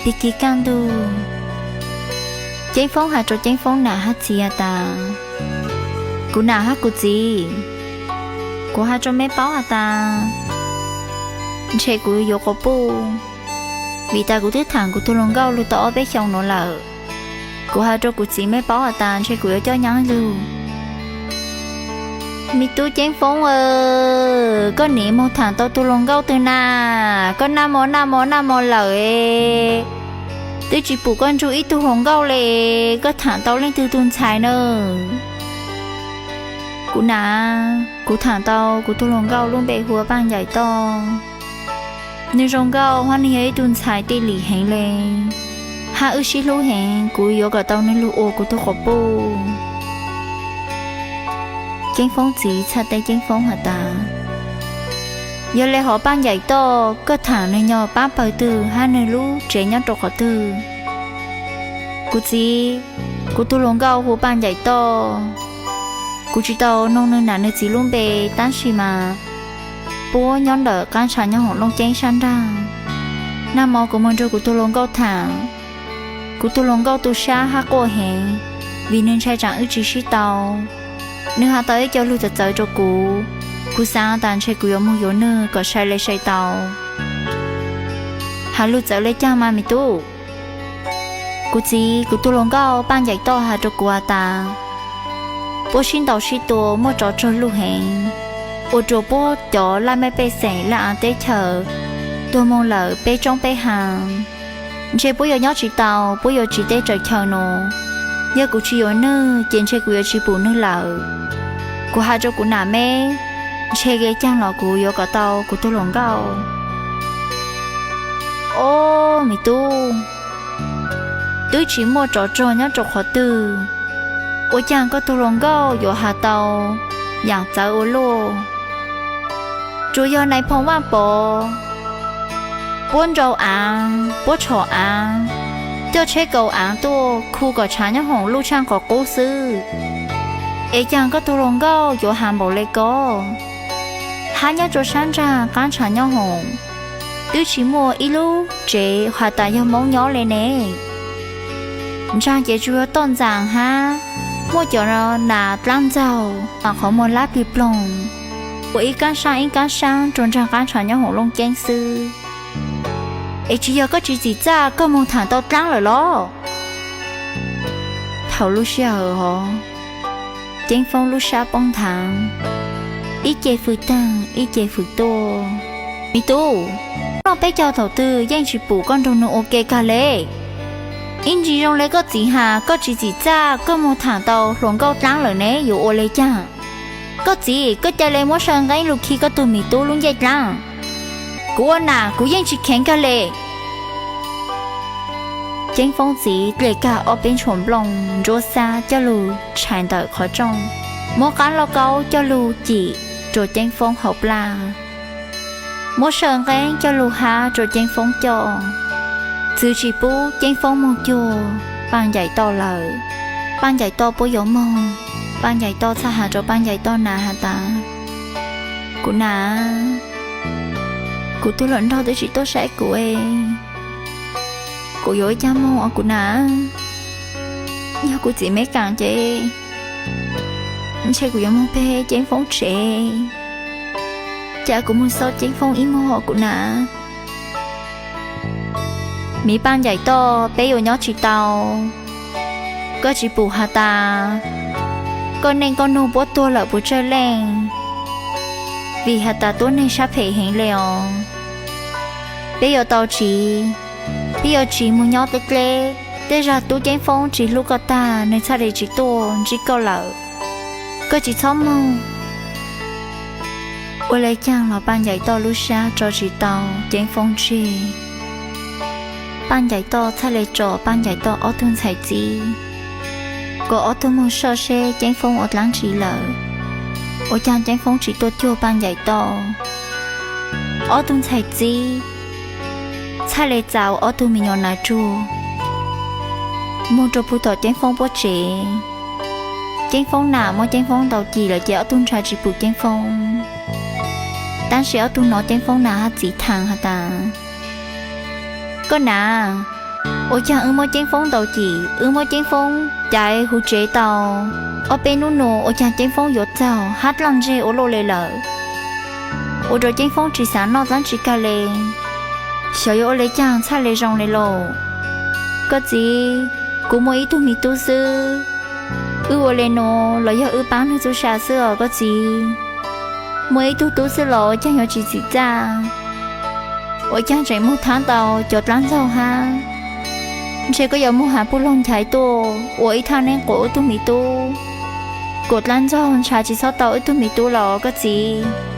Tag kis kaj ntug, Ceeb Foob has rua Ceeb Foob nam hab txiv has tas, Kuv nam hab kuv txiv, kuv has rua meb paub has tas ntshe kuv yuav quas puj, vim tas kuv twb thaam kuv tug hluas nkauj lug tau ob peb xyoo nuav lawm. Kuv has rua kuv txiv meb paub has tas ntshe kuv yuav coj nyaab lug. Me tub Ceeb Foob aw, koj nim moog thaam tau tug hluas nkauj twg na? Koj naj mo naj mo naj mo lawm, twb tsi pum koj nrug ib tug hluas nkauj le, koj thaam tau leej twg tug ntxhais na? Kuv nam, kuv thaam tau kuv tug hluas nkauj lub npe hu ua Paaj Ncaim Toj. Nwg zoo nkauj hab nwg yog ib tug ntxhais tij lim heev le, hab wb sib hlub heev, kuv yuav kom tau nwg lug ua kuv tug quas puj. Ceeb Foob txiv txhaj teb Ceeb Foob has tas, Yog le hov Paaj Ncaim Toj, koj thaam nwg nyog paab pawg twg hab nwg lub tsev nyob rua qhov twg? Kuv txiv, kuv tug hluas nkauj hu Paaj Ncaim Toj. Kuv tsi tau noog nwg nam nwg txiv lub npe, tab sis mas puab nyob ntawm qaab ntsha nyob hoom Looj Ceeb sab nraag. Nag mo kuv moog nrug kuv tug hluas nkauj thaam, kuv tug hluas nkauj tu sab hab quaj heev, vim nwg ntshai tsaam wb tsi sib tau. Nwg has tau ib co lug txawv txawv rua kuv, kuv xaav tas ntshe kuv yuav moog yuav nwg kom sai le sai tau. Has lug txawv le caag mas me tub? Kuv txiv, kuv tug hluas nkauj Paaj Ncaim Toj has rua kuv has tas, puab sib ntaus sib tua muaj tsov rog luj heev, ua rua puab cov laj mej pej xeem laj aav teb chaws tuag moog lawm peb tsoob peb haav. Ntshe puab yuav nyob tsi tau, puab yuav tsiv teb tsaws chaw nuav. Yog kuv tsi yuav nwg ces ntshe kuv yuav tsi pum nwg lawm. Kuv has rua kuv nam meb, ntshe le caag los kuv yuav kom tau kuv tug hluas nkauj. Ob, me tub, twb tsi muaj tsov rog nyob rua qhov twg, ua caag koj tug hluas nkauj yuav has tau yaam txawv ua luaj? Tsuas yog Nais Phoo Vaaj Pov puab nrau aav, puab tshom aav, coj tsheb kaus aav tuaj khu kom tshaav nyob hoom luj tshaaj qhov qub xwb. Es caag koj tug hluas nkauj yuav has npaum le ko? Hab nyob rua sab nraag qaab ntsha nyob hoom, twb tsi muaj ib lub tsev has tas yog Moob nyob le ne. Ntsaag ces tsuas yog toj ntxaas hab muaj cov nas dlaab ntxaug mas qhov muag lab plig ploog, ua ib kaab saab ib kaab saab rua nraag qaab ntsha nyob hoom Looj Ceeb xwb. Es tsi yog koj tsi txim txaj koj moog thaam tau dlaab lawm los? Thaus lub sij hawm hov, Ceeb Foob lub sab poob nthav, ib ce fwj taag ib ce fwj tuaj. Me tub, noj peb caug thaum twg yeej tsi pum koj nrug nwg ua ke kag le. Ib ntsis zoo le koj txiv has koj tsi txim txaj koj moog thaam tau hluas nkauj dlaab lawm ne yuav ua le caag? Koj txiv, koj ca le muab saw nqeeb lug khi koj tug me tub lub ncej dlaab. Kuv ua nam kuv yeej tsi kheev kag le. Ceeb Foob txiv dle kag ob peb ntshua nplooj ntsuab xab coj lug tshais ntawm qhov rooj, muab qaab lauj kaub coj lug cim rua Ceeb Foob hauv plaj, muab saw nqeeb coj lug hab rua Ceeb Foob coj. Txwv tsi pub Ceeb Foob moog cuag Paaj Ncaim Toj lawm. Paaj Ncaim Toj puab yuav moog, Paaj Ncaim Toj txhaj has rua Paaj Ncaim Toj nam has tas, Kuv nam, kuv tug hluas nraug twb tsi tuaj saib kuv, kuv yuav ua caag moog os kuv nam? Yog kuv txiv meb kaam ces ntshe kuv yuav moog peb Ceeb Foob tsev, ca kuv moog xauj Ceeb Foob ib moog os kuv nam. Miv Paaj Ncaim Toj, peb yuav nyob tsi tau. Koj tsi pum has tas koj neej koj nug puab tuag lawm puas tsawg leej? Vim has tas tuab neeg sab phem heev le os. Peb yuav tau tsiv, peb yuav tsiv moog nyob dleb dleb, tej zag tub Ceeb Foob tsi hlub koj tag nwg txhaj le tsi tuaj ntsib koj lawm. Koj tsi txhob moog. Ua le caag los Paaj Ncaim Toj lub sab tso tsi tau Ceeb Foob ntseg. Paaj Ncaim Toj txhaj le tso Paaj Ncaim Toj ob tug ntxhais txib kom ob tug moog soj seb Ceeb Foob ua dlaab tsi lawm, ua caag Ceeb Foob tsi tuaj cuag Paaj Ncaim Toj. Ob tug ntxhais txib txhaj le txaus ob tug me nyuam nas tsuag moog rua puag tom Ceeb Foob puab tsev. Ceeb Foob nam muab Ceeb Foob ntaus cim lawm ces ob tug nrhav tsi pum Ceeb Foob. Tab sis ob tug nov Ceeb Foob nam hab txiv thaam has tas, koj nam, Ua caag wb muab Ceeb Foob ntaus cim, wb muab Ceeb Foob caiv huv tsev tau ob peb nub nua, ua caag Ceeb Foob yuav txaug hab dlaaj ntseg ua luaj le lawm, ua rua Ceeb Foob tsi xaav noj dlaab tsi kag le. Xyov yuav ua le caag txhaj le zoo le lauj. Koj txiv, kuv muaj ib tug miv tub xwb. Wb ua le nuav los yog wb paab nwg txuj sa xwb os koj txiv. Muaj ib tug tub xwb los ua caag yuav tsi txim txaj, ua caag tseem moog thaab tau cov dlaab ntxaug hab. Ntshe koj yuav moog has puj laug Nchaiv tuaj ua ib thaj neeb quas wb tug miv tub, kuas dlaab ntxaug ntshaw tsi txhob tau wb tug miv tub los koj txiv.